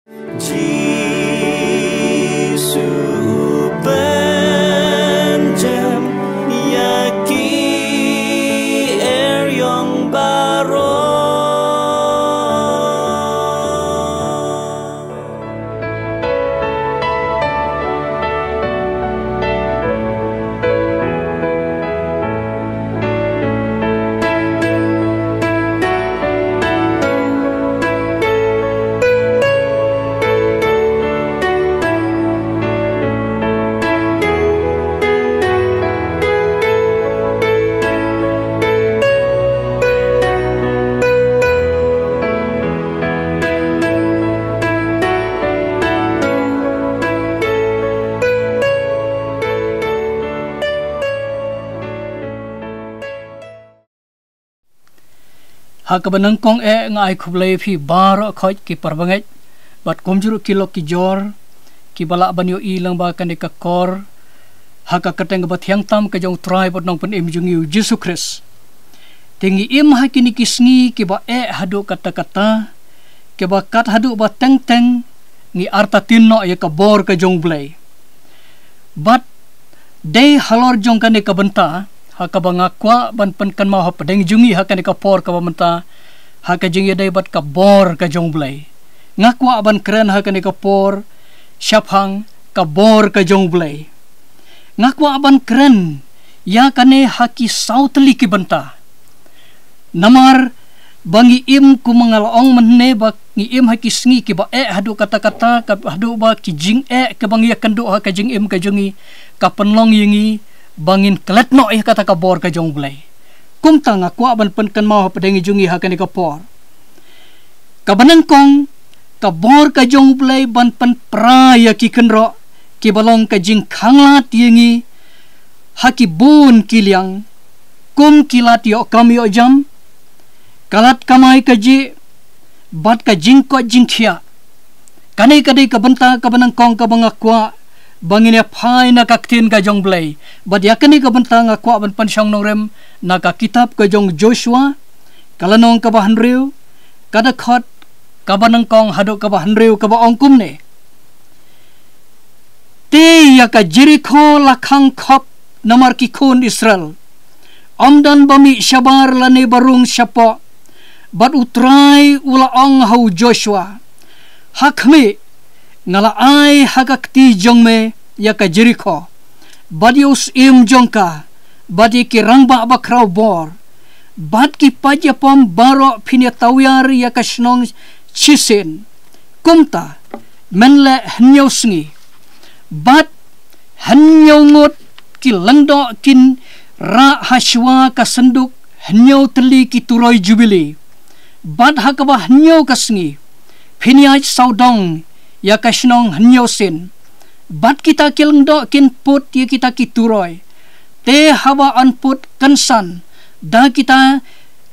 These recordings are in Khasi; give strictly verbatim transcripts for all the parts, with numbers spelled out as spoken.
Jisu u pynjem ïa ki eriong baroh. Ha kaba nyngkong eh nga ai khublei ïa phi baroh khoit ki parabangeit, bad kumjuh ruh ki lok ki jor, kiba lah ban ïohi lyngba kane ka kor, ha ka kyrteng kaba thiang tam ka jong u Trai bad Nongpynim jong ngi u Jisu Khrist. Te ngi im ha kine ki sngi kiba eh haduh katta katta, kiba kat haduh ba teng teng, ngi artatien noh ïa ka bor ka jong u Blei. Bad dei halor jong kane ka bynta, ha kaba nga kwah ban pynkynmaw hapdeng jong ngi ha kane ka por kaba mynta, ha ka jingïadei bad ka bor ka jong u Blei. Nga kwah ban kren ha kane ka por, shaphang ka bor ka jong u Blei. Nga kwah ban kren ïa kane ha ki saw tylli ki bynta. Namar ba ngi im, kum nga la ong mynne, ba ngi im ha ki sngi kiba eh haduh katta katta, ka haduh ba ki jingeh kiba ngi ïakynduh ha ka jingim ka jong ngi, ka pynlong ïa ngi ba ngin klet noh ïa kata ka bor ka jong u Blei. Kumta nga kwah ban pynkynmaw hapdeng jong ngi ha kane ka por. Kaba nyngkong, ka bor ka jong u Blei ban pynpra ïa ki kynroh kiba long ka jingkhanglad ïa ngi ha ki bun ki liang, kum ki lad ïoh kam ïoh jam, ka lad kamai kajih, bad ka jingkoit jingkhiah. Kane ka dei ka bynta kaba nyngkong kaba nga kwah ba ngin ïa phai na ka ktien ka jong u Blei. Bad ïa kane ka bynta nga kwah ban pynshong nongrim na ka kitab ka jong u Joshua, ka lynnong kaba hynriew, ka dkhot kaba nyngkong haduh kaba hynriew, kaba ong kumne. Te ïa ka Jerikho la khang khop namar ki khun Israel. Ym don ba mih shabar lane ba rung shapoh. Bad u Trai u la ong ha u Joshua, ha khmih, nga la ai ha ka kti jong me ïa ka Jerikho, bad ïa u syiem jong ka, bad ïa ki rangbah bakhraw bor, bad ki paid ïapom baroh, phin ïa tawiar ïa ka shnong shisien. Kumta, men leh hynñiew sngi, bad hynñiew ngut ki lyngdoh kin rah ha shuwa ka synduk hynñiew tylli ki turoi Jubili. Bad ha kaba hynñiew ka sngi, phin ïaid sawdong ïa ka shnong hynñiew sien. Bad kita ki lyngdoh kin put ïa kita ki turoi. Te haba yn put kynsan da kita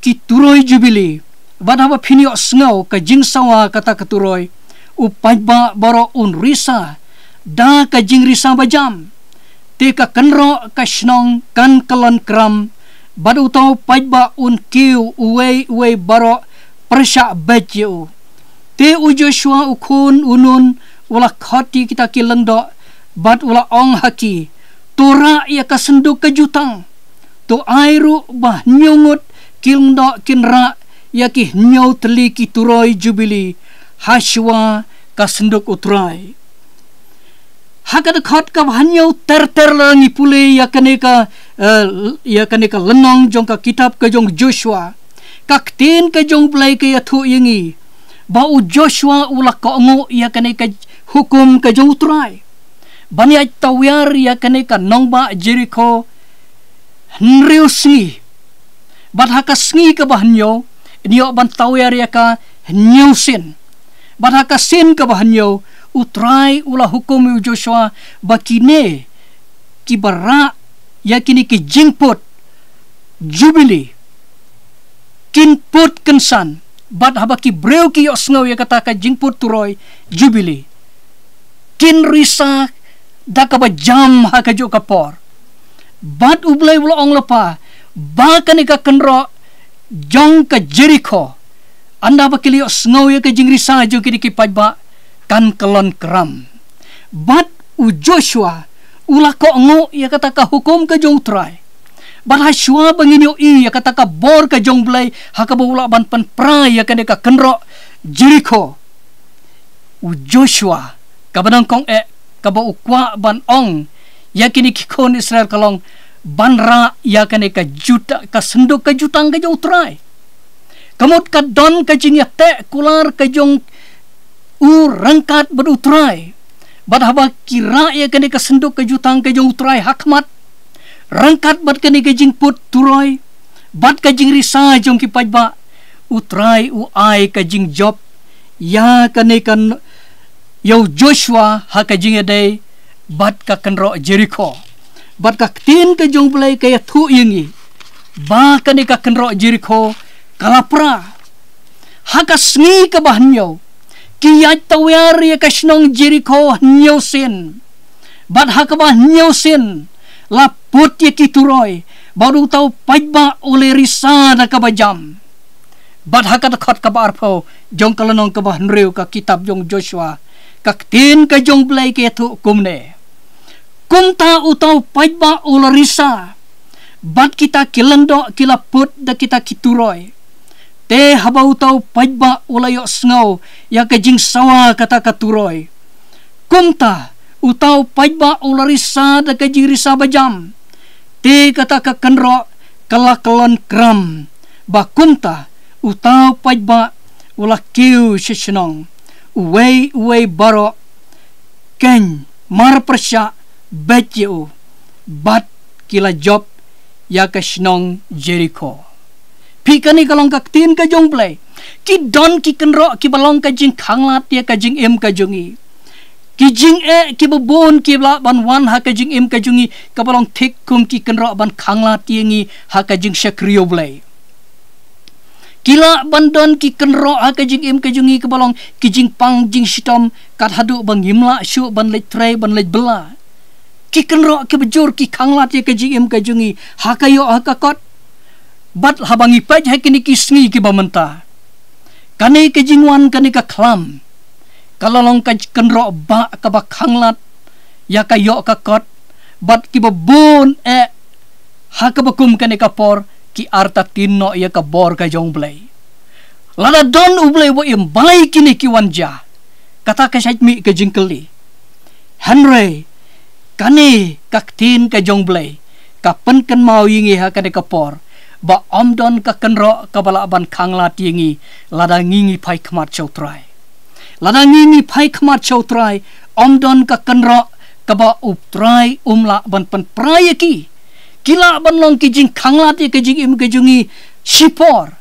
ki turoi Jubili, bad haba phin ïohsngew ka jingsawa kata ka turoi, u paidbah baroh un risa da ka jingrisa bajam. Te ka kynroh ka shnong kan kyllon kram, bad uta u paidbah un kiew, uwei uwei baroh pyrshah beit ïa u. Te u Joshua u khun u Nun u la khot ïa kita ki lyngdoh, bad u la ong ha ki, to rah ïa ka synduk ka jutang. To ai ruh ba hynñiew ngut ki lyngdoh kin rah ïa ki hynñiew tylli ki turoi Jubili ha shuwa ka synduk u Trai. Ha ka dkhot kaba hynñiew ter ter lada ngi pule ïa kane ka, eh, ïa kane ka lynnong jong ka kitab ka jong u Joshua, ka ktien ka jong u Blei ka ïathuh ïa ngi ba u Joshua u la kohnguh ïa kane ka hukum ka jong u Trai ban ïaid tawiar ïa kane ka nongbah Jerikho hynriew sngi. Bad ha ka sngi kaba hynñiew, yn ïoh ban tawiar ïa ka hynñiew sien. Bad ha ka sien kaba hynñiew, u Trai u la hukum ïa u Joshua ba kine kiba rah ïa kine ki jingput Jubili kin put kynsan, bad haba ki briew ki ïohsngew ïa kata ka jingput turoi Jubili, kin risa da kaba jam ha kajuh ka por. Bad u Blei u la ong lypa ba kane ka kynroh jong ka Jerikho, ynda ba ki la ïohsngew ïa ka jingrisa jong kine ki paidbah, kan kyllon kram. Bad u Joshua u la kohnguh ïa kata ka hukum ka jong u Trai. Bad ha shuwa ba ngin ïohi ïa kata ka bor ka jong u Blei ha kaba u lah ban pynpra ïa kane ka kynroh Jerikho, u Joshua, kaba nyngkong eh, kaba u kwah ban ong ïa kine ki khun Israel ka long ban rah ïa kane ka juta, ka synduk ka jutang ka jong u Trai. Ka mut ka don ka jingïateh kular ka jong u ryngkat bad u Trai. Bad haba ki rah ïa kane ka synduk ka jutang ka jong u Trai ha khmat, ryngkat bad kane ka jingput turoi bad ka jingrisa jong ki paidbah, u Trai u ai ka jingjop ïa kane ka n-, ïa u Joshua ha ka jingïadei bad ka kynroh Jerikho. Bad ka ktien ka jong u Blei ka ïathuh ïa ngi ba kane ka kynroh Jerikho ka la pra. Ha ka sngi kaba hynñiew, ki ïaid tawiar ïa ka shnong Jerikho hynñiew sien. Bad ha kaba hynñiew sien la put ïa ki turoi, bad uta u paidbah u la risa da kaba jam. Bad ha ka dkhot kaba arphew jong ka lynnong kaba hynriew ka kitab jong Joshua, ka ktien ka jong u Blei ka ïathuh kumne: Kumta uta u paidbah u la risa, bad kita ki lyngdoh ki la put da kita ki turoi. Te haba uta u paidbah u la ïohsngew ïa ka jingsawa kata ka turoi, kumta uta u paidbah u la risa da ka jingrisa ba jam. Te kata ka kynroh ka la kyllon kram. Ba kumta uta u paidbah u la kiew sha shnong. Uwei uwei baroh, khein, mar pyrshah, beit ïa u. Bad ki la jop ïa ka shnong Jerikho. Phi, kane ka long ka ktien ka jong u Blei. Ki don ki kynroh kiba long ka jingkhanglad ïa ka jingim ka jong ngi. Ki jingeh kiba bun ki lah ban wan ha ka jingim ka jong ngi, kaba long thik kum ki kynroh ban khanglad ïa ngi ha ka jingshakri ïa u Blei. Ki lah ban don ki kynroh ha ka jingim ka jong ngi kaba long ki jingpang jingshitom, kat haduh ba ngim lah shuh ban leit trei, ban leit bylla. Ki kynroh kiba jur ki khanglad ïa ka jingim ka jong ngi ha ka ïoh ha ka kot. Bad haba ngi peit ha kine ki sngi kiba mynta, kane ka jingwan kane ka khlam ka la long ka kynroh ba kaba khanglad ïa ka ïoh ka kot. Bad kiba bun eh ha kaba kum kane ka por ki artatien noh ïa ka bor ka jong u Blei. Lada don u Blei ba im, balei kine ki wan jia? Kata ka shait mih ka jingkylli. Hynrei kane ka ktien ka jong u Blei ka pynkynmaw ïa ngi ha kane ka por ba ym don ka kynroh kaba lah ban khanglad ïa ngi lada ngi ngi phai khmat sha u Trai. Lada ngi ngi phai khmat sha u Trai, ym don ka kynroh kaba u Trai um lah ban pynpra ïa ki. Ki lah ban long ki jingkhanglad ïa ka jingim ka jong ngi shipor.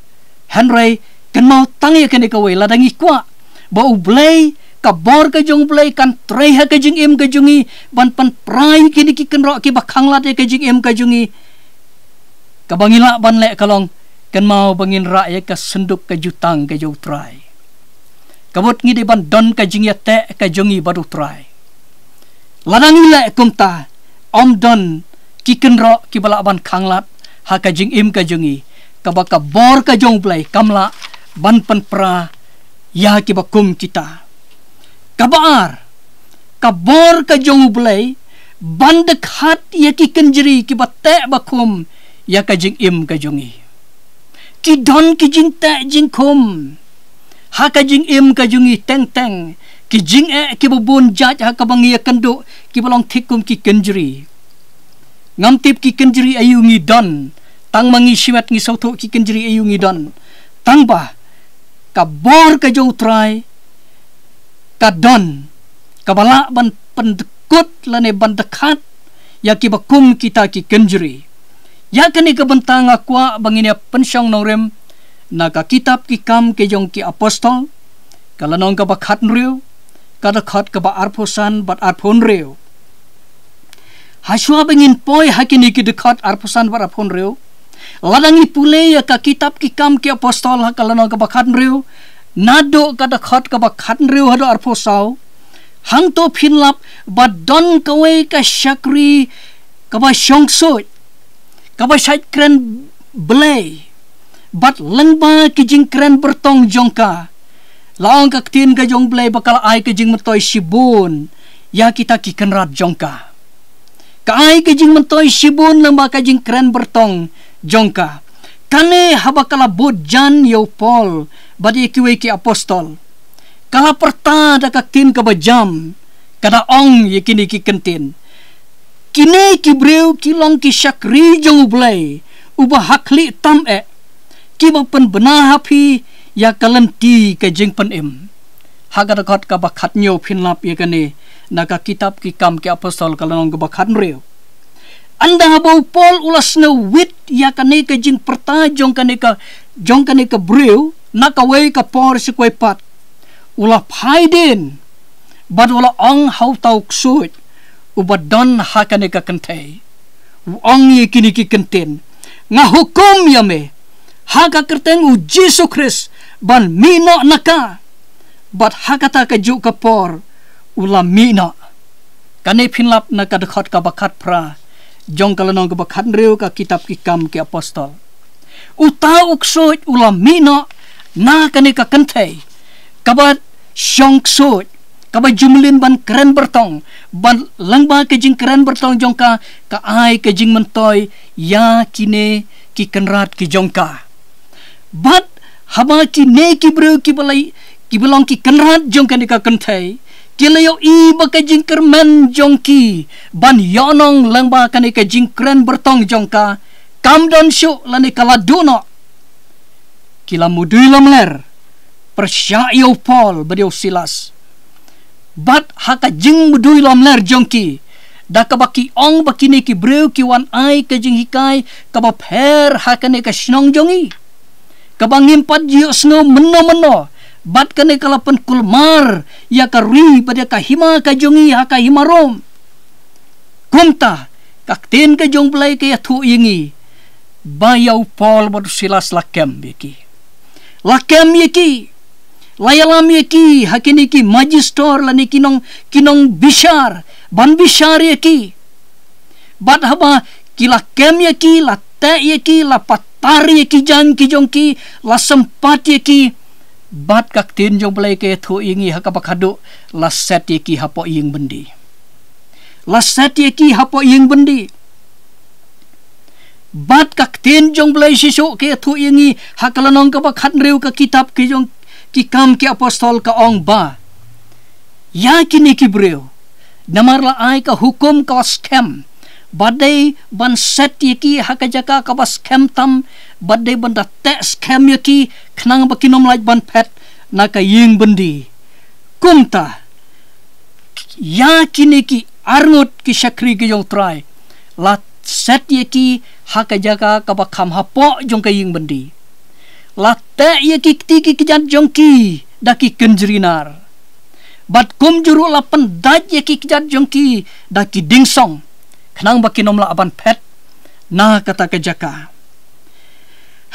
Hynrei kynmaw tang ïa kane kawei, lada ngi kwah ba u Blei, ka bor ka jong u Blei kan trei ha ka jingim ka jong ngi ban pynpra ïa kine ki kynroh kiba khanglad ïa ka jingim ka jong ngi, kaba ngi lah ban leh ka long kynmaw ba ngin rah ïa ka synduk ka jutang ka jong u Trai. Ka mut ngi dei ban don ka jingïateh ka jong ngi bad u Trai. Lada ngi leh kumta, ym don ki kynroh kiba lah ban khanglad ha ka jingim ka jong ngi, kaba ka bor ka jong u Blei kam lah ban pynpra ïa kiba kum kita. Kaba ar, ka bor ka jong u Blei ban dkhat ïa ki kynjri kiba teh ba khum ïa ka jingim ka jong ngi. Ki don ki jingteh jingkhum ha ka jingim ka jong ngi teng teng, ki jingeh kiba bun jait ha kaba ngi ïakynduh kiba long thik kum ki kynjri. Ngam tip ki kynjri aïu ngi don, tang ma ngi shimet ngi sngewthuh ki kynjri aïu ngi don. Tang ba ka bor ka jong u Trai ka don, kaba lah ban pyndkut lane ban dkhat ïa kiba kum kita ki kynjri. Ïa kane ka bynta nga kwah ba ngin ïa pynshong nongrim na ka kitab Ki Kam ki jong ki Apostol, ka lynnong kaba khathynriew, ka dkhot kaba arphew san bad arphew hynriew. Ha shuwa ba ngin poi ha kine ki dkhot arphew san bad arphew hynriew, lada ngi pule ïa ka kitab Ki Kam ki Apostol ha ka lynnong kaba khathynriew, naduh ka dkhot kaba khathynriew haduh arphew saw, hangto phin lap ba don kawei ka shakri kaba shongshit, kaba shait kren blei, bad lyngba ki jingkren byrtong jong ka, La ong ka ktien ka jong U Blei ba ka la ai ka jingmyntoi shibun ïa kita ki kynrad jong ka. Ka ai ka jingmyntoi shibun lyngba ka jingkren byrtong jong ka. Kane haba ka la bud jan ïa u Paul bad ïa kiwei ki apostol, ka la pyrta da ka ktien kaba jam, ka da ong ïa kine ki kyntien: Kine ki briew ki long ki shakri jong U Blei uba ha khlieh tam eh, kiba pynbna ha phi ïa ka lynti ka jingpynim. Ha ka dkhot kaba khathynñiew phin lap ïa kane na ka kitab Ki Kam ki Apostol ka lynnong kaba khathynriew. Ynda haba u Paul u la sngewwit ïa kane ka jingpyrta jong kane ka, jong kane ka briew na kawei ka por sha kawei pat, u la phai dien bad u la ong ha uta u ksuid uba don ha kane ka kynthei. U ong ïa kine ki kyntien: Nga hukum ïa me ha ka kyrteng U Jisu Khrist ban mih noh na ka. Bad ha kata ka juh ka por u la mih noh. Kane phin lap na ka dkhot kaba khatphra jong ka lynnong kaba khathynriew ka kitab Ki Kam ki Apostol. Uta u ksuid u la mih noh na kane ka kynthei kaba shong ksuid, kaba ju mlien ban kren byrtong, ban lyngba ka jingkren byrtong jong ka, ka ai ka jingmyntoi ïa kine ki kynrad ki jong ka. Bad haba kine ki briew kiba la, kiba long ki kynrad jong kane ka kynthei, ki la ïohi ba ka jingkyrmen jong ki ban ïohnong lyngba kane ka jingkren byrtong jong ka kam don shuh lane ka la duh noh, ki la mudui lamler pyrshah ïa u Paul bad ïa u Silas. Bad ha ka jingmudui lamler jong ki, da kaba ki ong ba kine ki briew ki wan ai ka jinghikai kaba pher ha kane ka shnong jong ngi, kaba ngim pat ju ïohsngew mynno mynno, bad kane ka la pynkulmar ïa ka ri bad ïa ka hima ka jong ngi ha ka hima Rom. Kumta ka ktien ka jong U Blei ka ïathuh ïa ngi ba ïa u Paul bad u Silas la kem ïa ki. La kem ïa ki. La ïalam ïa ki ha kine ki majistor lane ki nong, ki nongbishar, ban bishar ïa ki. Bad haba ki la kem ïa ki, la teh ïa ki, la patar ïa ki jaiñ ki jong ki, la sympat ïa ki, bad ka ktien jong U Blei ka ïathuh ïa ngi ha kaba khadduh, la set ïa ki hapoh ïing byndi. La set ïa ki hapoh ïing byndi. Bad ka ktien jong U Blei shisha ka ïathuh ïa ngi ha ka lynnong kaba khathynriew ka kitab ki jong Ki Kam ki Apostol, ka ong ba ïa kine ki briew, namar la ai ka hukum kaba skhem, ba dei ban set ïa ki ha ka jaka kaba skhem tam, ba dei ban da teh skhem ïa ki, khnang ba kin ym lah ban phet na ka ïing byndi. Kumta ïa kine ki arngut ki shakri ki jong U Trai, la set ïa ki ha ka jaka kaba kham hapoh jong ka ïing byndi. La teh ïa ki kti ki kjat jong ki da ki kynjri nar, bad kumjuh ruh la pyndait ïa ki kjat jong ki da ki dieng song, khnang ba kin ym lah ban phet na kata ka jaka.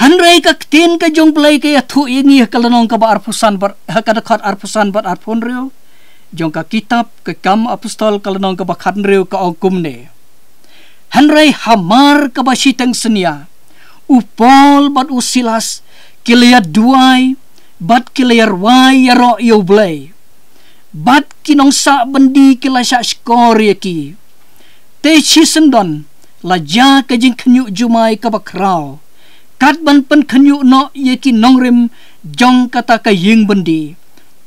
Hynrei ka ktien ka jong U Blei ka ïathuh ïa ngi ha ka lynnong kaba arphew san bad, ha ka dkhot arphew san bad arphew hynriew jong ka kitab Ki Kam Apostol ka lynnong kaba khathynriew, ka ong kumne: Hynrei hamar kaba shiteng synñia, u Paul bad u Silas ki la ïaduwai bad ki la ïarwai ïaroh ïa U Blei, bad ki nongsah byndi ki la shah shkor ïa ki. Te shisyndon la jia ka jingkhynñiuh jumai kaba khraw, kat ban pynkhynñiuh noh ïa ki nongrim jong kata ka ïing byndi.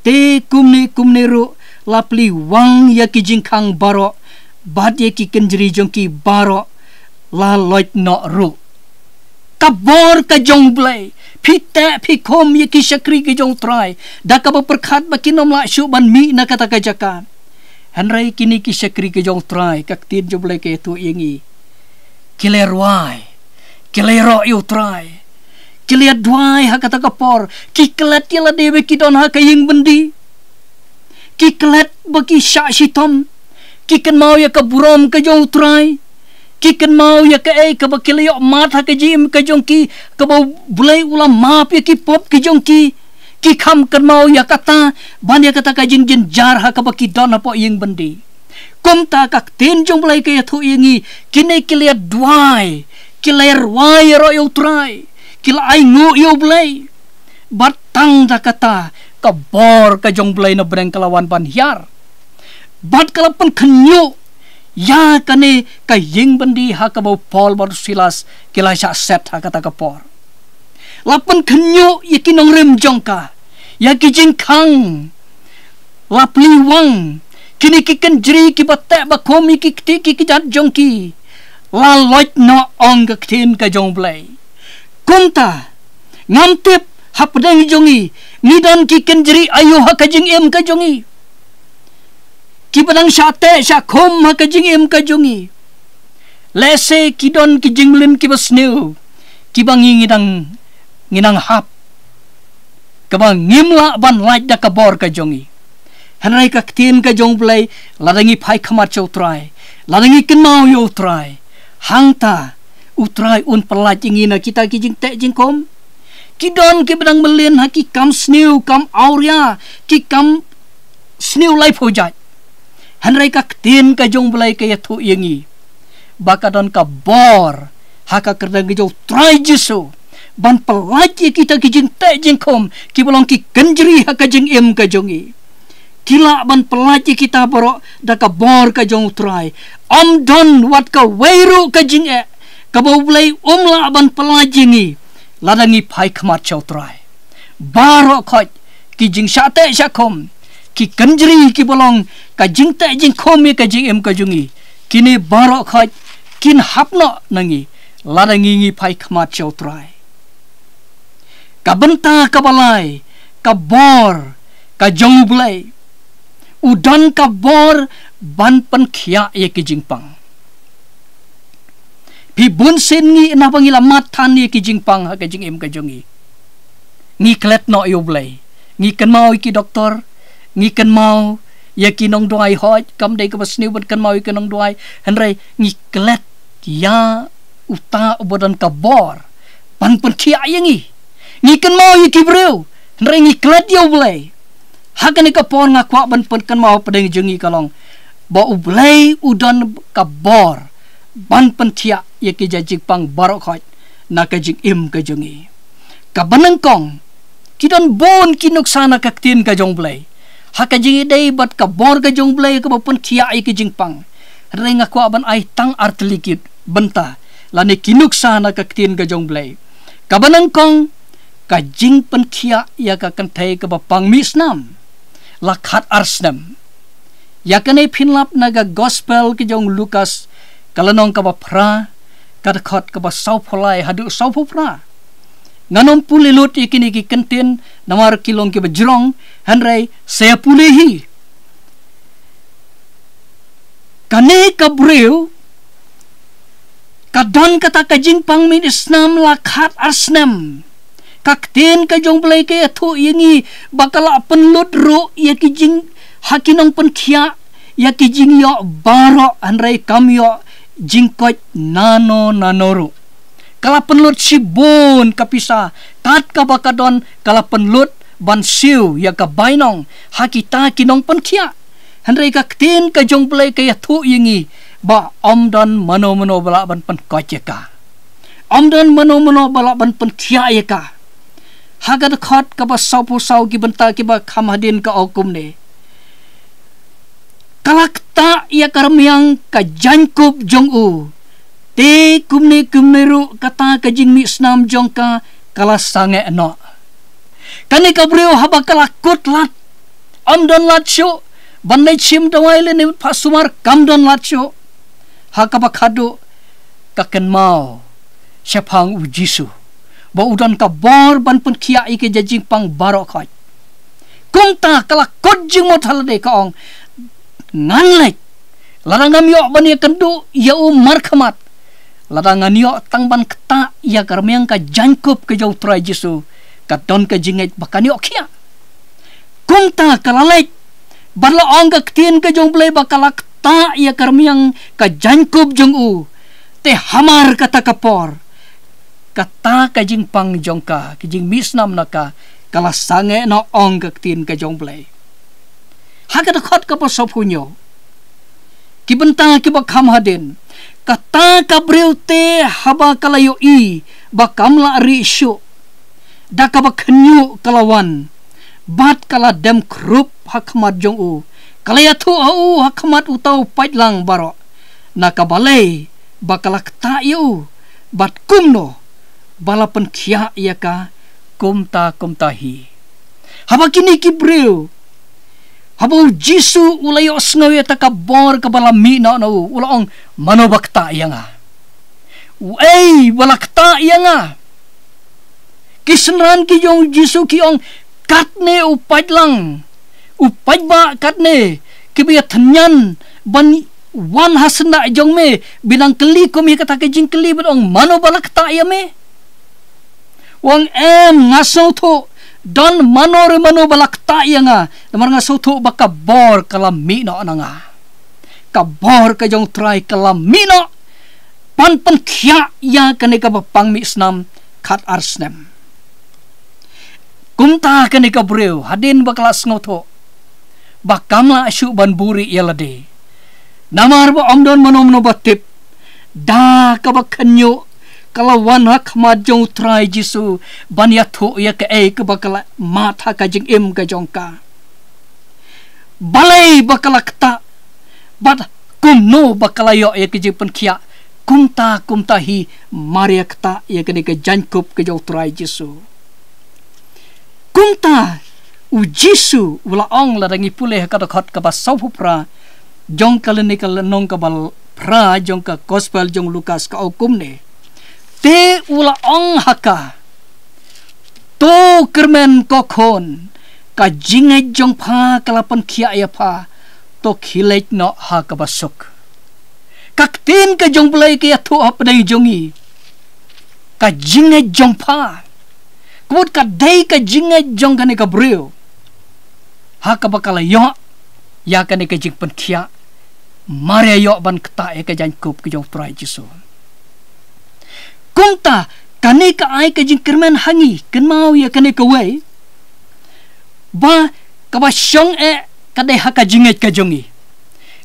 Te kumne kumne ruh la plie wang ïa ki jingkhang baroh, bad ïa ki kynjri jong ki baroh la loit noh ruh. Ka bor ka jong U Blei, phi teh phi khum ïa ki shakri ki jong U Trai da kaba pyrkhat ba kin ym lah shuh ban mih na kata ka jaka. Hynrei kine ki shakri ki jong U Trai, ka ktien jong U Blei ka ïathuh ïa ngi, ki la ïarwai, ki la ïaroh ïa U Trai, ki la ïaduwai ha kata ka por, ki klet ïa lade ba ki don ha ka ïing byndi. Ki klet ba ki shah shitom, ki kynmaw ïa ka burom ka jong U Trai, ki kynmaw ïa kaei kaba ki la ïoh mad ha ka jingim ka jong ki, kaba U Blei u la map ïa ki pop ki jong ki. Ki kham kynmaw ïa kata, ban ïa kata ka jingjynjar ha kaba ki don hapoh ïing byndi. Kumta ka ktien jong U Blei ka ïathuh ïa ngi, kine ki la ïaduwai, ki la ïarwai ïaroh ïa U Trai, ki la ainguh ïa U Blei. Bad tang da kata, ka bor ka jong Blei na bneng ka la wan ban hiar. Bad ka la pynkhynñiuh ïa kane ka ïing byndi ha kaba u Paul bad u Silas ki la shah set ha kata ka por. La pynkhynñiuh ïa ki nongrim jong ka, ïa ki jingkhang, la plie wang, kine ki kynjri kiba teh ba khum ïa ki kti ki kjat jong ki, la loit noh, ong ka ktien ka jong Blei. Kumta, ngam tip hapdeng jong ngi, ngi don ki kynjri aïu ha ka jingim ka jong ngi, kiba dang shah teh shah khum ha ka jingim ka jong ngi. Lehse ki don ki jingmlien kiba sniew, kiba ngi ngi dang, ngi dang hap, kaba ngim lah ban lait da ka bor ka jong ngi. Hynrei ka ktien ka jong Blei, lada ngi phai khmat sha u Trai, lada ngi kynmaw ïa u Trai, hangta u Trai un pynlait ïa ngi na kita ki jingteh jingkhum. Ki don kiba dang mlien ha ki kam sniew, kam awria, ki kam sniew laiphew jait. Hynrei ka ktien ka jong Blei ka ïathuh ïa ngi ba ka don ka bor ha ka kyrteng ka jong u Trai Jisu ban pynlait ïa kita ki jingteh jingkhum kiba long ki kynjri ha ka jingim ka jong ngi. Ki lah ban pynlait ïa kita baroh da ka bor ka jong u Trai. Ym don wat kawei ruh ka jingeh kaba u Blei um lah ban pynlait ïa ngi lada ngi phai khmat sha u Trai. Baroh khoit ki jingshah teh shah khum, ki kynjri kiba long ka jingteh jingkhum ïa ka jingim ka jong ngi, kine baroh khoit kin hap noh na ngi lada ngi ngi phai khmat sha u Trai. Ka bynta kaba lai, ka bor ka jong u Blei. U don ka bor ban pynkhiah ïa ki jingpang. Phi, bun sien ngi, naba ngi la mad than ïa ki jingpang ha ka jingim ka jong ngi, ngi klet noh ïa u Blei. Ngi kynmaw ïa ki doktor, ngi kynmaw ïa ki nongduwai, hooid kam dei kaba sniew ban kynmaw ïa ki nongduwai, hynrei ngi klet ïa uta uba don ka bor ban pynkhiah ïa ngi. Ngi kynmaw ïa ki briew, hynrei ngi klet ïa u Blei. Ha kane ka por nga kwah ban pynkynmaw hapdeng jong ngi ka long ba u Blei u don ka bor ban pynkhiah ïa ki jait jingpang baroh khoit na ka jingim ka jong ngi. Kaba nyngkong, ki don bun ki nuksa na ka ktien ka jong u Blei ha ka jingïadei bad ka bor ka jong u Blei kaba pynkhiah ïa ki jingpang. Hynrei nga kwah ban ai tang artylli ki bynta lane ki nuksa na ka ktien ka jong u Blei. Kaba nyngkong, ka jingpynkhiah ïa ka kynthei kaba pang mih snam la khat ar snem. Ïa kane phin lap na ka gospel ka jong u Lukas, ka lynnong kaba phra, ka dkhot kaba sawphew lai haduh sawphew phra. Ngan ym pule lut ïa kine ki kyntien namar ki long kiba jrong, hynrei sa ïa pule hi. Kane ka briew ka don kata ka jingpang mih snam la khat ar snem. Ka ktien ka jong u Blei ka ïathuh ïa ngi ba ka la pynlut ruh ïa ki jing, ha ki nongpynkhiah, ïa ki jingïoh baroh, hynrei kam ïoh jingkoit nano nano ruh. Ka la pynlut shibun ka pisa, kat kaba ka don ka la pynlut ban siew ïa ka bainong ha kita ki nongpynkhiah. Hynrei ka ktien ka jong u Blei ka ïathuh ïa ngi ba ym don mano mano ba lah ban pynkoit ïa ka. Ym don mano mano ba lah ban pynkhiah ïa ka. Ha ka dkhot kaba sawphew saw, ki bynta kiba kham hadien ka ong kumne: Ka la ktah ïa ka rmiang ka jaiñkup jong u, te kumne kumne ruh kata ka jingmih snam jong ka ka la sangeh noh. Kane ka briew haba ka la kut lad, ym don lad shuh ban leit shim dawai lane phah sumar, kam don lad shuh. Ha kaba khatduh, ka kynmaw shaphang u Jisu ba u don ka bor ban pynkhiah ïa ki jait jingpang baroh khoit. Kumta ka la kut jingmut ha lade, ka ong: Ngan leit. Lada ngam ïoh ban ïakynduh ïa u markhmat, lada ngan ïoh tang ban ktah ïa ka rmiang ka jaiñkup ka jong u Trai Jisu, ka don ka jingngeit ba kan ïoh khiah. Kumta ka la leit, bad la ong ka ktien ka jong u Blei ba ka la ktah ïa ka rmiang ka jaiñkup jong u. Te hamar kata ka por, kata ka jingpang jong ka, ka jingmih snam na ka, ka la sangeh noh, ong ka ktien ka jong u Blei. Ha ka dkhot kaba sawphew hynñiew, ki bynta kiba kham hadien: Kata ka briew te haba ka la ïohi ba kam lah rieh shuh, da kaba khynñiuh ka la wan Bad ka la dem khrup ha khmat jong u, ka la ïathuh ha u ha khmat uta u paidlang baroh na ka balei ba ka la ktah ïa u, bad kumno ba la pynkhiah ïa ka kumta kumta hi. Haba kine ki briew, haba u Jisu u la ïohsngew ïa kata ka bor kaba la mih noh na u, u la ong, "Mano ba ktah ïa nga? Uei ba la ktah ïa nga?" Ki synran ki jong u Jisu ki ong, "Katne u paidlang, u paidbah katne, kiba ïa tynñian ban wan ha syndah jong me, ba nang kylli kum ïa kata ka jingkylli bad ong, 'Mano ba la ktah ïa me?'" U ong, "Em, nga sngewthuh, don mano re mano ba la ktah ïa nga, namar nga sngewthuh ba ka bor ka la mih noh na nga. Ka bor ka jong u Trai ka la mih noh ban pynkhiah ïa kane kaba pang mih snam khat ar snem." Kumta kane ka briew, hadien ba ka la sngewthuh ba kam lah shuh ban buhrieh ïa lade, namar ba ym don mano mano ba tip, da kaba khynñiuh ka la wan ha khmat jong u Trai Jisu ban ïathuh ïa kaei kaba ka la mad ha ka jingim ka jong ka. Balei ba ka la ktah, bad kumno ba ka la ïoh ïa ka jingpynkhiah kumta kumta hi, mar ïa ktah ïa kane ka jaiñkup ka jong u Trai Jisu. Kumta u Jisu u la ong, lada ngi pule ha ka dkhot kaba sawphew phra jong ka lynnong kaba phra jong ka gospel jong u Lukas, ka ong kumne: Te u la ong ha ka, "To kyrmen, ko khun, ka jingngeit jong pha ka la pynkhiah ïa pha, to khie leit noh ha kaba suk." Ka ktien ka jong u Blei ka ïathuh hapdeng jong ngi ka jingngeit jong pha. Ka mut ka dei ka jingngeit jong kane ka briew ha kaba ka la ïoh ïa kane ka jingpynkhiah, mar ïa ïoh ban ktah ïa ka jaiñkup ka jong u Trai Jisu. Kumta kane ka ai ka jingkyrmen ha ngi, kynmaw ïa kane kawei, ba kaba shong eh ka dei ha ka jingngeit ka jong ngi.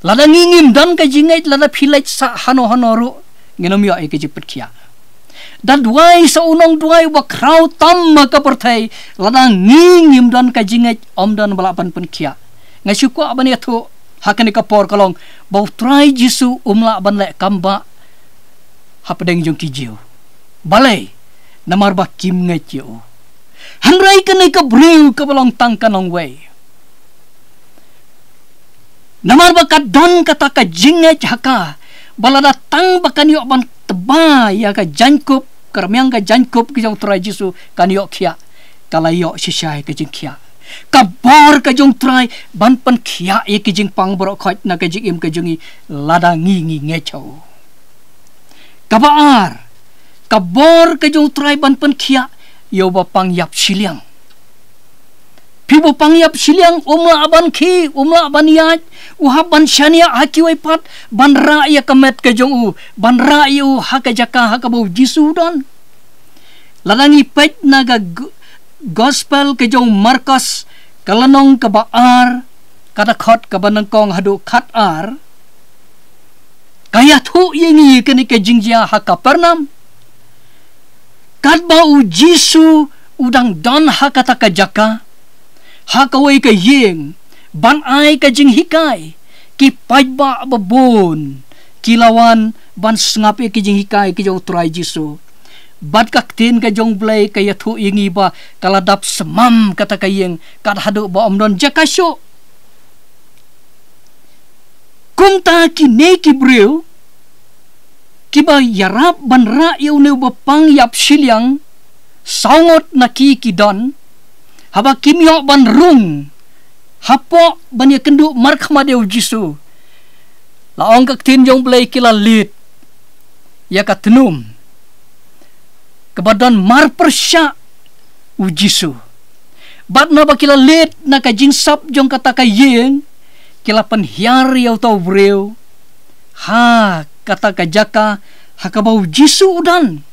Lada ngi ngim don ka jingngeit, lada phi leit sah hano hano ruh, ngin ym ïoh ïa ka jingpynkhiah. Da duwai sa u nongduwai uba khraw tam ha ka pyrthei, lada ngi ngim don ka jingngeit, ym don ba lah ban pynkhiah. Nga shu kwah ban ïathuh ha kane ka por, ka long ba u Trai Jisu um lah ban leh kam bah hapdeng jong ki Jiw. Balei? Namar ba kim ngeit ïa u. Hynrei kane ka briew kaba long tang ka nongwei, namar ba ka don kata ka jingngeit ha ka ba lada tang ba kan ïoh ban tba ïa ka jaiñkup, ka rmiang ka jaiñkup ka jong u Trai Jisu, kan ïoh khiah, ka la ïoh shisha ïa ka jingkhiah. Ka bor ka jong u Trai ban pynkhiah ïa ki jingpang baroh khoit na ka jingim ka jong ngi, lada ngi ngi ngeit ha u. Kaba ar, ka bor ka jong u Trai ban pynkhiah ïa uba pang ïap shiliang. Phi, uba pang ïap shiliang um lah ban khie, um lah ban ïaid, u hap ban shaniah ha kiwei pat ban rah ïa ka met ka jong u, ban rah ïa u ha ka jaka ha kaba u Jisu u don. Lada ngi peit na ka g-, gospel ka jong u Markos, ka lynnong kaba ar, ka dkhot kaba nyngkong haduh khat ar, ka ïathuh ïa ngi ïa kane ka jingjia ha Kapernaum. Katba u Jisu u dang don ha kata ka jaka, ha kawei ka ïing, ban ai ka jinghikai, ki paidbah babun ki la wan ban sngap ïa ki jinghikai ki jong u Trai Jisu. Bad ka ktien ka jong u Blei ka ïathuh ïa ngi ba ka la dap smam kata ka ïing, kat haduh ba ym don jaka shuh. Kumta kine ki briew kiba ïarap ban rah ïa une uba pang ïap shiliang, saw ngut na ki ki don, haba kim ïoh ban rung hapoh ban ïakynduh markhmat ïa u Jisu, la ong ka ktien jong u Blei, ki la leit ïa ka tnum kaba don marpyrshah u Jisu. Bad naba ki la leit na ka jingsap jong kata ka ïing, ki la pynhiar ïa uta u briew ha kata ka jaka ha kaba u Jisu u don.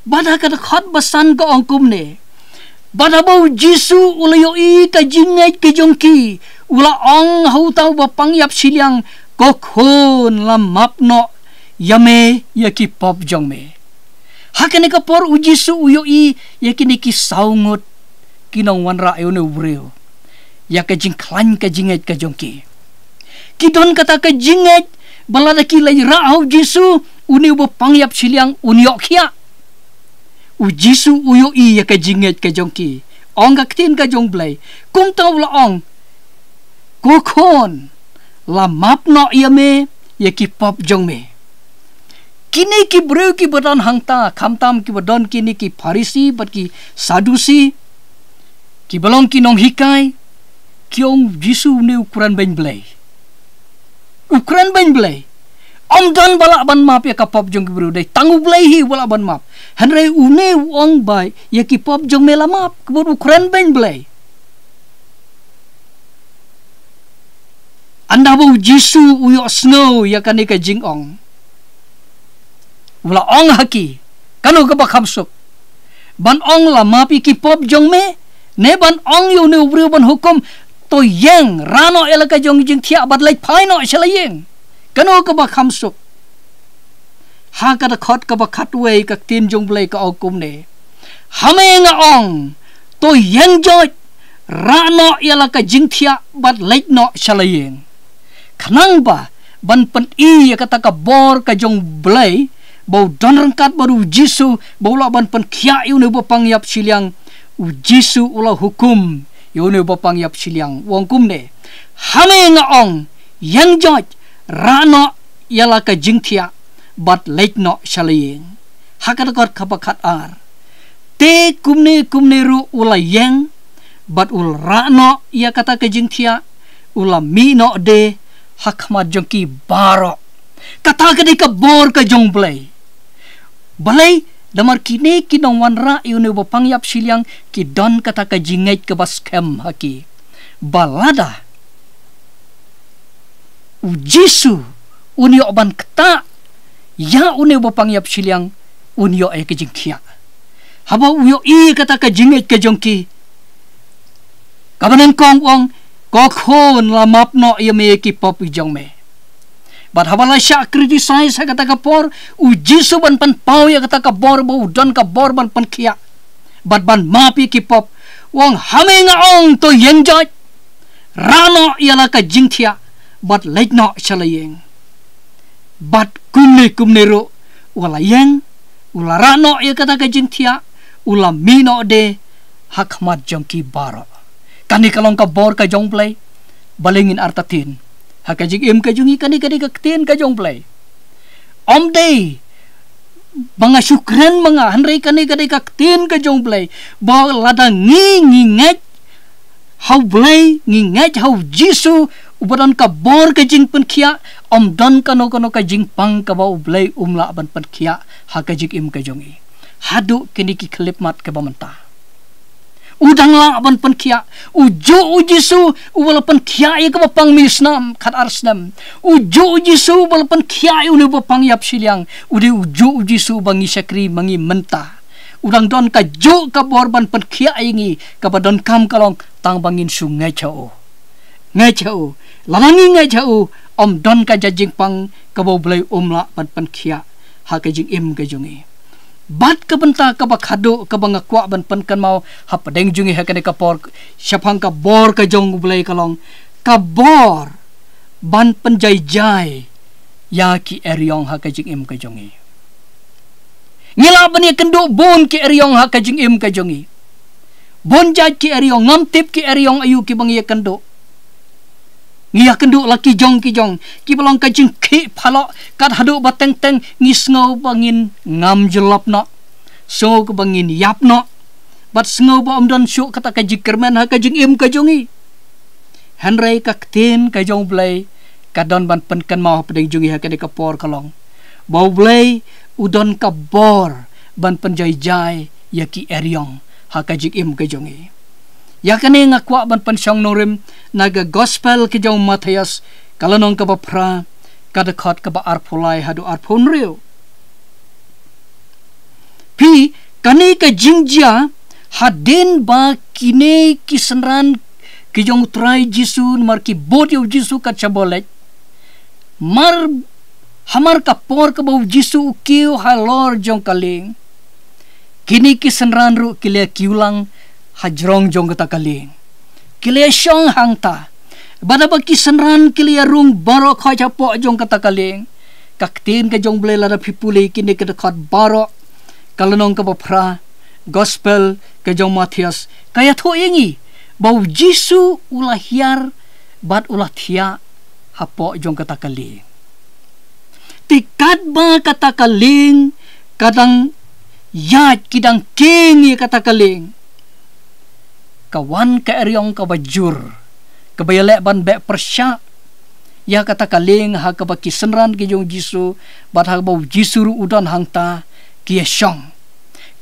Bad ha ka dkhot ba san ka ong kumne: Bad haba u Jisu u la ïohi ka jingngeit ka jong ki, u la ong ha uta uba pang ïap shiliang, "Ko khun, la map noh ïa me ïa ki pop jong me." Ha kane ka por u Jisu u ïohi ïa kine ki saw ngut ki nongwanrah ïa une u briew ïa ka jingkhlaiñ ka jingngeit ka jong ki. Ki don kata ka jingngeit ba lada ki leit rah ha u Jisu, une uba pang ïap shiliang un ïoh khiah. U Jisu u ïohi ïa ka jingngeit ka jong ki. Ong ka ktien ka jong U Blei, kumta u la ong, "Ko khun, la map noh ïa me ïa ki pop jong me." Kine ki briew kiba don hangta, khamtam kiba don kine ki Pharisi bad ki Sadusi, kiba long ki nonghikai, ki ong, "Jisu, une u kren beiñ Blei. U kren beiñ Blei. Ym don ba lah ban map ïa ka pop jong ki briew, dei tang U Blei hi uba lah ban map. Hynrei une u ong ba ïa ki pop jong me la map, kaba u kren beiñ Blei." Ynda ba u Jisu u ïohsngew ïa kane ka jingong, u la ong ha ki, "Kano kaba kham suk, ban ong la map ïa ki pop jong me, ne ban ong ïa une u briew ban hukum, 'To ïeng, rah noh ïa la ka jong jingthiah bad leit phai noh sha la ïing'? Kano kaba kham suk?" Ha ka dkhot kaba khatwei ka ktien jong U Blei ka ong kumne, "Ha me nga ong, to ïeng joit, rah noh ïa la ka jingthiah bad leit noh sha la ïing." Khnang ba ban pyni ïa kata ka bor ka jong U Blei ba u don ryngkat bad u Jisu, ba u lah ban pynkhiah ïa une uba pang ïap shiliang, u Jisu u la hukum ïa une uba pang ïap shiliang, u ong kumne, "Ha me nga ong, ïeng joit, rah noh ïa la ka jingthiah bad leit noh sha la ïing." Ha ka dkhot kaba khatar, te kumne kumne ruh u la ïeng bad u la rah noh ïa kata ka jingthiah, u la mih noh de ha khmat jong ki baroh. Kata ka dei ka bor ka jong U Blei. Balei? Namar kine ki nongwanrah ïa une uba pang ïap shiliang ki don kata ka jingngeit kaba skhem ha ki, ba lada u Jisu un ïoh ban ktah ïa une uba pang ïap shiliang, un ïoh ïa ka jingkhiah. Haba u ïohi kata ka jingngeit ka jong ki, kaba nyngkong u ong, "Ko khun, la map noh ïa me ïa ki pop jong me." Bad haba la shah criticize ha kata ka por, u Jisu ban pynpaw ïa kata ka bor ba u don ka bor ban pynkhiah bad ban map ïa ki pop, u ong, "Ha me nga ong, to ïeng joit, rah noh ïa la ka jingthiah bad leit noh sha la ïing." Bad kumne kumne ruh u la ïeng, u la rah noh ïa kata ka jingthiah, u la mih noh de ha khmat jong ki baroh. Kane ka long ka bor ka jong U Blei. Balei ngin artatien ha ka jingim ka jong ngi? Kane ka dei ka ktien ka jong U Blei. Ym dei ba nga shu kren ma nga, hynrei kane ka dei ka ktien ka jong U Blei, ba lada ngi, ngi ngeit ha U Blei, ngi ngeit ha u Jisu uba don ka bor ka jingpynkhiah, ym don kano kano ka jingpang kaba U Blei um lah ban pynkhiah ha ka jingim ka jong ngi. Haduh kine ki khyllipmat kiba mynta, u dang lah ban pynkhiah. U juh u Jisu uba la pynkhiah ïa kaba pang misnam khatar snem. U juh u Jisu uba la pynkhiah ïa une uba pang ïap shiliang. U dei u juh u Jisu uba ngi shakri ma ngi mynta. U dang don ka juh ka bor ban pynkhiah ïa ngi, kaba donkam ka long tang ba ngin shu ngeit ha u. Ngeit ha u. Lada ngi ngeit ha u, ym don ka jait jingpang kaba U Blei um lah ban pynkhiah ha ka jingim ka jong ngi. Bad ka bynta kaba khadduh kaba nga kwah ban pynkynmaw hapdeng jong ngi ha kane ka por, shaphang ka bor ka jong U Blei, ka long ka bor ban pynjai jai ïa ki eriong ha ka jingim ka jong ngi. Ngi lah ban ïakynduh bun ki eriong ha ka jingim ka jong ngi. Bun jait ki eriong, ngam tip ki eriong aïu kiba ngi ïakynduh. Ngi ïakynduh la ki jong ki jong, kiba long ka jingkhih phalok, kat haduh ba teng teng ngi sngew ba ngin ngam jyllop noh, sngew ba ngin ïap noh, bad sngew ba ym don shuh kata ka jingkyrmen ha ka jingim ka jong ngi. Hynrei ka ktien ka jong U Blei ka don ban pynkynmaw hapdeng jong ngi ha kane ka por, ka long ba U Blei u don ka bor ban pynjai jai ïa ki eriong ha ka jingim ka jong ngi. Ïa kane nga kwah ban pynshong nongrim na ka gospel ka jong u Mathaios, ka lynnong kaba phra, ka dkhot kaba arphew lai haduh arphew hynriew. Phi, kane ka jingjia hadien ba kine ki synran ki jong U Trai Jisu, namar ki bud ïa u Jisu kat shaba u leit. Mar, hamar ka por kaba u Jisu u kiew halor jong ka lieng, kine ki synran ruh ki la kiew lang hajrong jong kata ka lieng. Ki la ïa shong hangta. Bad haba ki synran ki la ïa rung baroh khoit hapoh jong kata ka lieng. Ka ktien ka jong U Blei lada phi pule kine ki dkhot baroh. Ka lynnong kaba phra, Gospel ka jong u Mathaios, ka ïathuh ïa ngi ba U Jisu u la hiar bad u la thiah hapoh jong kata ka lieng. Te katba kata ka lieng ka dang ïaid, ki dang kieng ïa kata ka lieng, ka wan ka eriong kaba jur, kaba ïaleh ban beh pyrshah ïa kata ka lieng ha kaba ki synran ki jong U Jisu bad ha kaba U Jisu ruh u don hangta, ki ïa shong.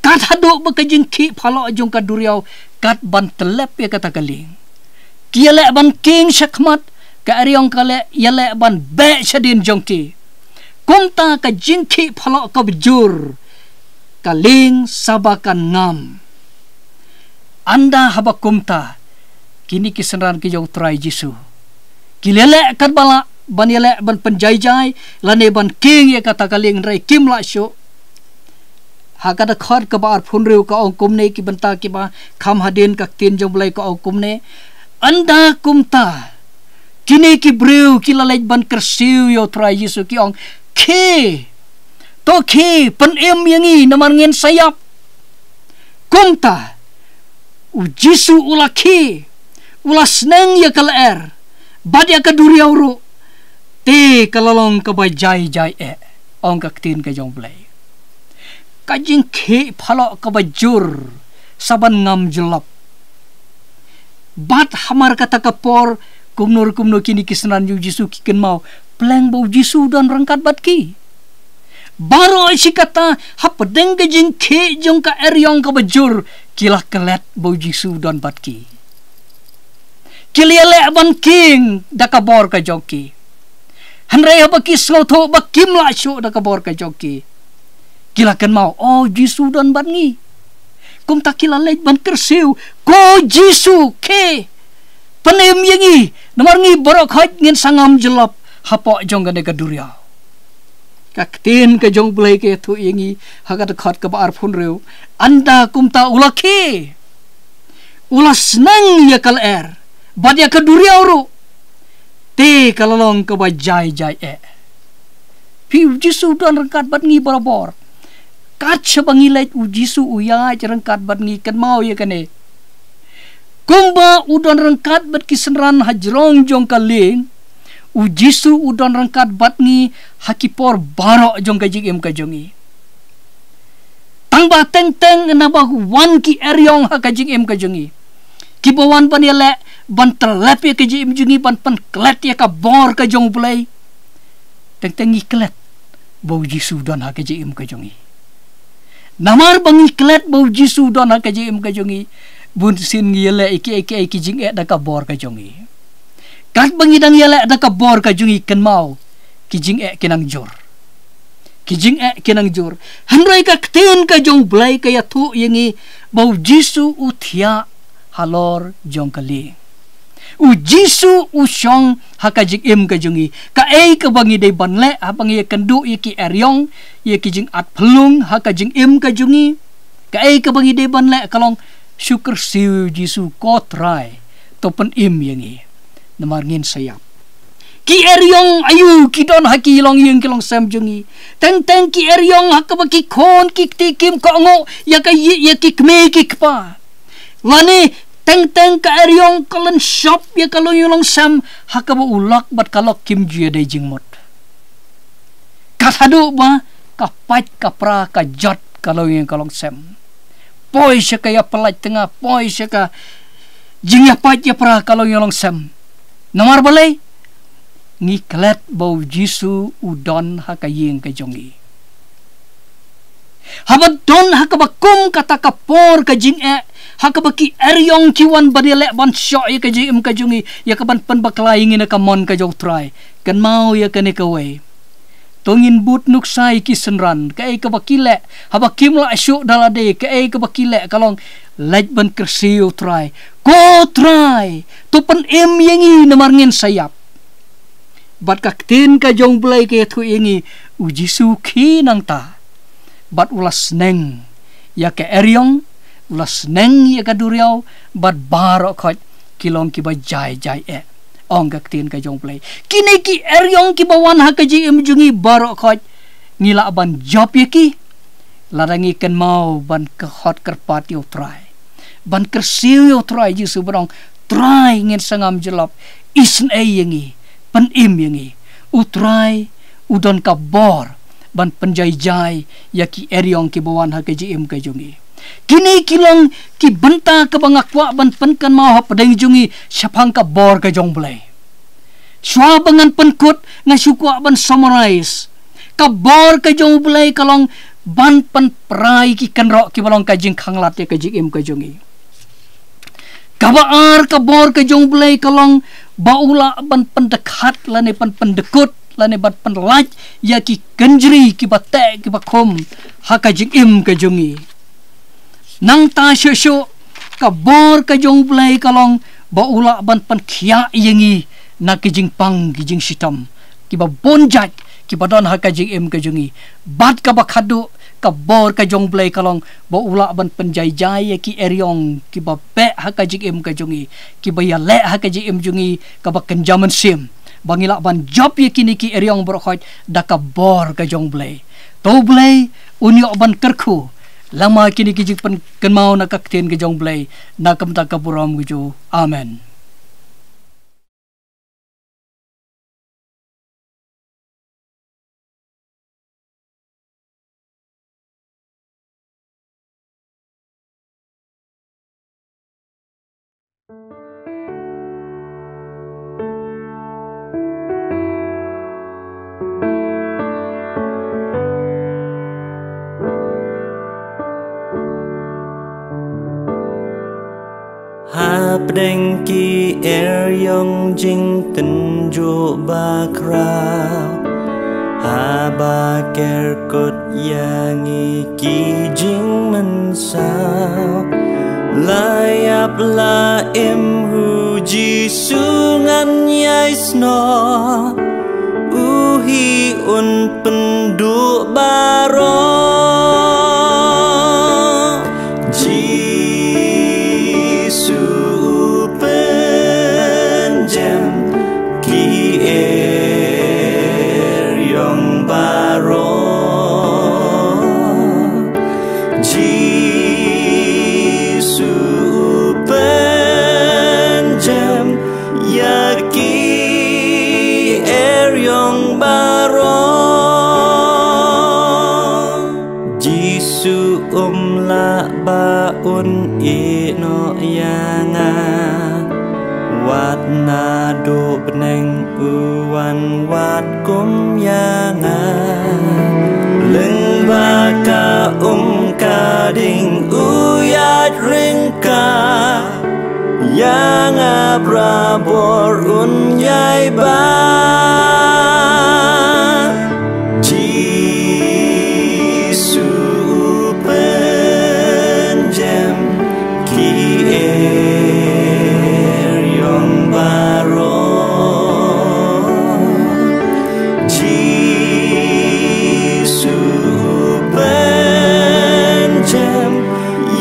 Kat haduh ba ka jingkhih phylla jong ka duriaw kat ban tyllep ïa kata ka lieng. Ki ïaleh ban kieng shakhmat, ka eriong ka leh, ïaleh ban beh shadien jong ki. Kumta ka jingkhih phylla kaba jur, ka lieng sa ba kan ngam. Ynda haba kumta, kine ki synran ki jong U Trai Jisu, ki la leh katba lah ban ïaleh ban pynjai jai lane ban kieng ïa kata ka lieng, hynrei kim lah shuh. Ha ka dkhot kaba arphew hynriew ka ong kumne, ki bynta kiba kham hadien ka ktien jong U Blei ka ong kumne: Ynda kumta, kine ki briew ki la leit ban kyrsiew ïa U Trai Jisu, ki ong, "Khie, to khie, pynim ïa ngi namar ngin sa ïap." Kumta U Jisu u la khie, u la sneng ïa ka lyer bad ïa ka duriaw ruh, te ka la long kaba jai jai eh, ong ka ktien ka jong U Blei. Ka jingkhih phylla kaba jur sa ban ngam jyllop. Bad hamar kata ka por, kumno kumno kine ki synran U Jisu ki kynmaw pleng ba U Jisu u don ryngkat bad ki. Baroh shi katta, hapdeng ka jingkhih jong ka eriong kaba jur, ki la klet ba U Jisu u don bad ki. Ki la ïaleh ban kieng da ka bor ka jong ki. Hynrei haba ki sngewthuh ba kim lah shuh da ka bor ka jong ki, ki la kynmaw, "O, Jisu u don bad ngi." Kumta ki la leit ban kyrsiew, "Ko Jisu, khie, pynim ïa ngi namar ngi baroh khoit ngin sa ngam jyllop hapoh jong kane ka duriaw." Ka ktien ka jong U Blei ka ïathuh ïa ngi ha ka dkhot kaba arphew hynriew, ynda kumta u la khie, u la sneng ïa ka lyer bad ïa ka duriaw ruh, te ka la long kaba jai jai eh. Phi, U Jisu u don ryngkat bad ngi barabor. Kat shaba ngi leit, U Jisu u ïaid ryngkat bad ngi, kynmaw ïa kane. Kumba u don ryngkat bad ki synran hajrong jong ka lieng, U Jisu u don ryngkat bad ngi ha ki por baroh jong ka jingim ka jong ngi. Tang ba teng teng naba wan ki eriong ha ka jingim ka jong ngi, kiba wan ban ïaleh ban tyllep ïa ka jingim jong ngi, ban pynklet ïa ka bor ka jong U Blei, teng teng ngi klet ba U Jisu u don ha ka jingim ka jong ngi. Namar ba ngi klet ba U Jisu u don ha ka jingim ka jong ngi, bunsien ngi ïaleh ïa ki, ïa ki, ïa ki jingeh da ka bor ka jong ngi. Katba ngi dang ïaleh da ka bor ka jong ngi, kynmaw, ki jingeh ki nang jur. Ki jingeh ki nang jur. Hynrei ka ktien ka jong U Blei ka ïathuh ïa ngi ba U Jisu u thiah halor jong ka lieng. U Jisu u shong ha ka jingim ka jong ngi. Kaei kaba ngi dei ban leh haba ngi ïakynduh ïa ki eriong, ïa ki jingatphyllung ha ka jingim ka jong ngi? Kaei kaba ngi dei ban leh? Ka long, shu kyrsiew ïa U Jisu, "Ko Trai, to pynim ïa ngi namar ngin sa ïap." Ki eriong aiu ki don ha ki longïing ki longsem jong ngi? Teng teng ki eriong ha kaba ki khun ki kti kim kohnguh ïa ka, ïa ki kmie ki kpa. Lane teng teng ka eriong ka lynshop ïa ka longïing longsem ha kaba u lok bad ka lok kim ju ïadei jingmut. Kat haduh ba ka pait ka pra, ka jot ka longïing ka longsem. Poi sha ka ïapyllait tnga, poi sha ka jingïapait ïapra ka longïing longsem. Namar balei? Ngi klet ba U Jisu u don ha ka ïing ka jong ngi. Haba don ha kaba kum kata ka por ka jingeh, ha kaba ki eriong ki wan ban ïaleh ban shoh ïa ka jingim ka jong ngi, ïa kaban pynbakla ïa ngi na ka mon ka jong U Trai, kynmaw ïa kane kawei. To ngin bud nuksa ïa ki synran, kaei kaba ki leh haba kim lah shuh da lade, kaei kaba ki leh ka long leit ban kyrsiew ïa U Trai. "Ko Trai, to pynim ïa ngi namar ngin sa ïap." Bad ka ktien ka jong U Blei ka ïathuh ïa ngi, U Jisu u khie nangta bad u la sneng ïa ka eriong U la sneng ïa ka duriaw, bad baroh khoit ki long kiba jai jai eh, ong ka ktien ka jong U Blei. Kine ki eriong kiba wan ha ka jingim jong ngi baroh khoit, ngi lah ban jop ïa ki lada ngi kynmaw ban kyrhot kyrpad ïa U Trai, ban kyrsiew ïa U Trai Jisu, ban ong, Trai, ngin sa ngam jyllop, isynei ïa ngi, pynim ïa ngi. U Trai u don ka bor ban pynjai jai ïa ki eriong kiba wan ha ka jingim ka jong ngi. Kine ki long ki bynta kaba nga kwah ban pynkynmaw hapdeng jong ngi shaphang ka bor ka jong U Blei. Shuwa ba ngan pynkut, nga shu kwah ban summarize. Ka bor ka jong U Blei ka long ban pynpra ïa ki kynroh kiba long ka jingkhang lad ïa ka jingim ka jong ngi. Kaba ar, ka bor ka jong U Blei ka long ba u lah ban pyndkhat lane ban pyndkut lane ban pynlait ïa ki kynjri kiba teh kiba khum ha ka jingim ka jong ngi. Nangta shuh shuh, ka bor ka jong U Blei ka long ba u lah ban pynkhiah ïa ngi na ki jingpang ki jingshitom kiba bun jait kiba don ha ka jingim ka jong ngi. Bad kaba khatduh, ka bor ka jong U Blei ka long ba u lah ban pynjai jai ïa ki eriong kiba beh ha ka jingim ka jong ngi, kiba ïaleh ha ka jingim jong ngi, kaba kynja mynsiem, ba ngi lah ban jop ïa kine ki eriong baroh khoit da ka bor ka jong U Blei. To U Blei un ïoh ban kyrkhu lem bad kine ki jingpynkynmaw na ka ktien ka jong U Blei, na ka bynta ka burom ka jong U. Amen. Hapdeng ki eriong jingtynjuh bakhraw, haba ker kut ïa ngi ki jingmynsaw, la ïap la im, U Jisu ngan ïai snoh, u hi un pynduh baroh. Jisu u pynjem ki eriong baroh. Jisu u pynjem ïa ki eriong baroh. Jisu um lah ba un ïehnoh ïa nga, wat naduh bneng u wan wad kum ïa nga. Lyngba ka um ka ding u ïaid ryngkat ïa nga, barabor un ïai bam. Jisu u pynjem ki eriong baroh. Jisu u pynjem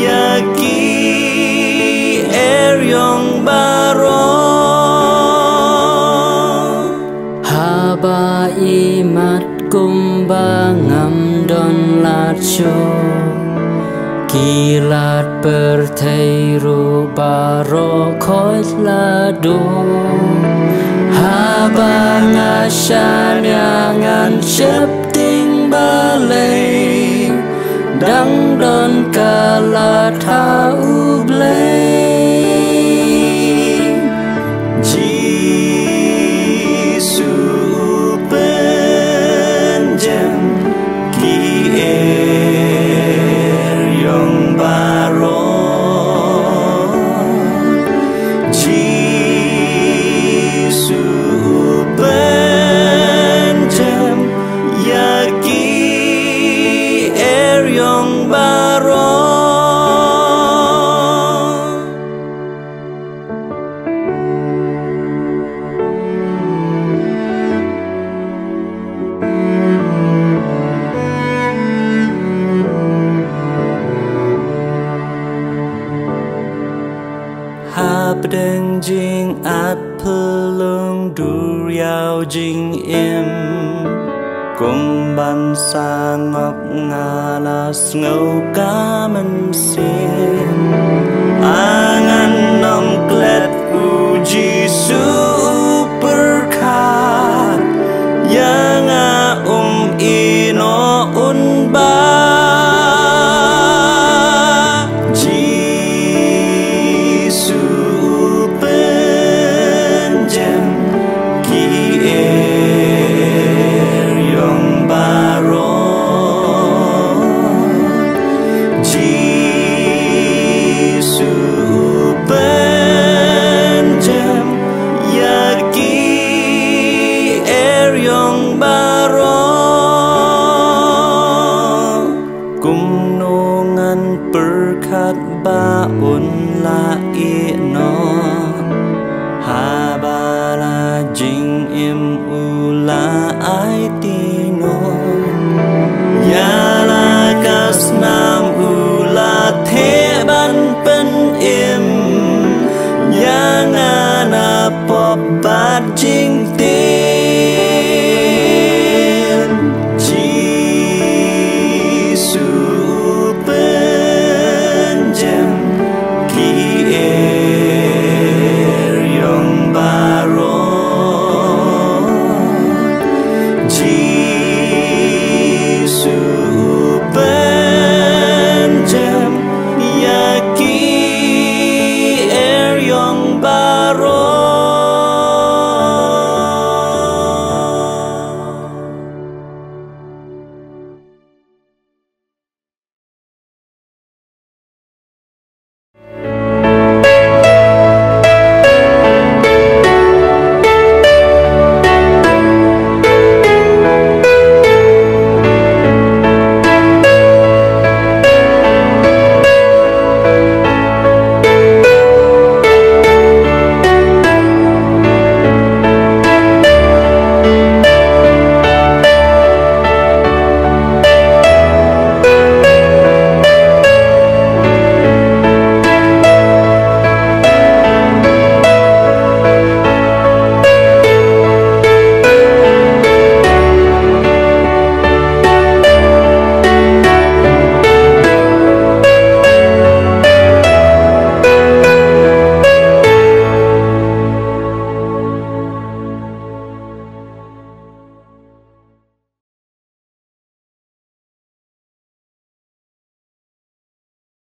ïa ki eriong baroh. Haba imat kumba ngam don lad shuh, ki lad pyrthei ruh baroh khoit la duh. Haba nga shaniah ngan sheptieng balei, dang don ka lad ha U Blei. Jisu u pynjem ki eriong baroh. Jisu u pynjem ïa ki eriong baroh. Pdeng jingïap pylung duriaw jingim, kum ban sangok nga la sngew ka mynsiem. Ngan ym klet, U Jisu u pyrkhat ïa nga, um ïehnoh un bah. Jisu u pynjem ki eriong baroh. Jisu u pynjem ïa ki eriong baroh. Kumno ngan pyrkhat ba un la ïehnoh, haba la jingim u la aiti noh. Ïa la ka snam u la theh ban pynim ïa nga na pop bad jingtip.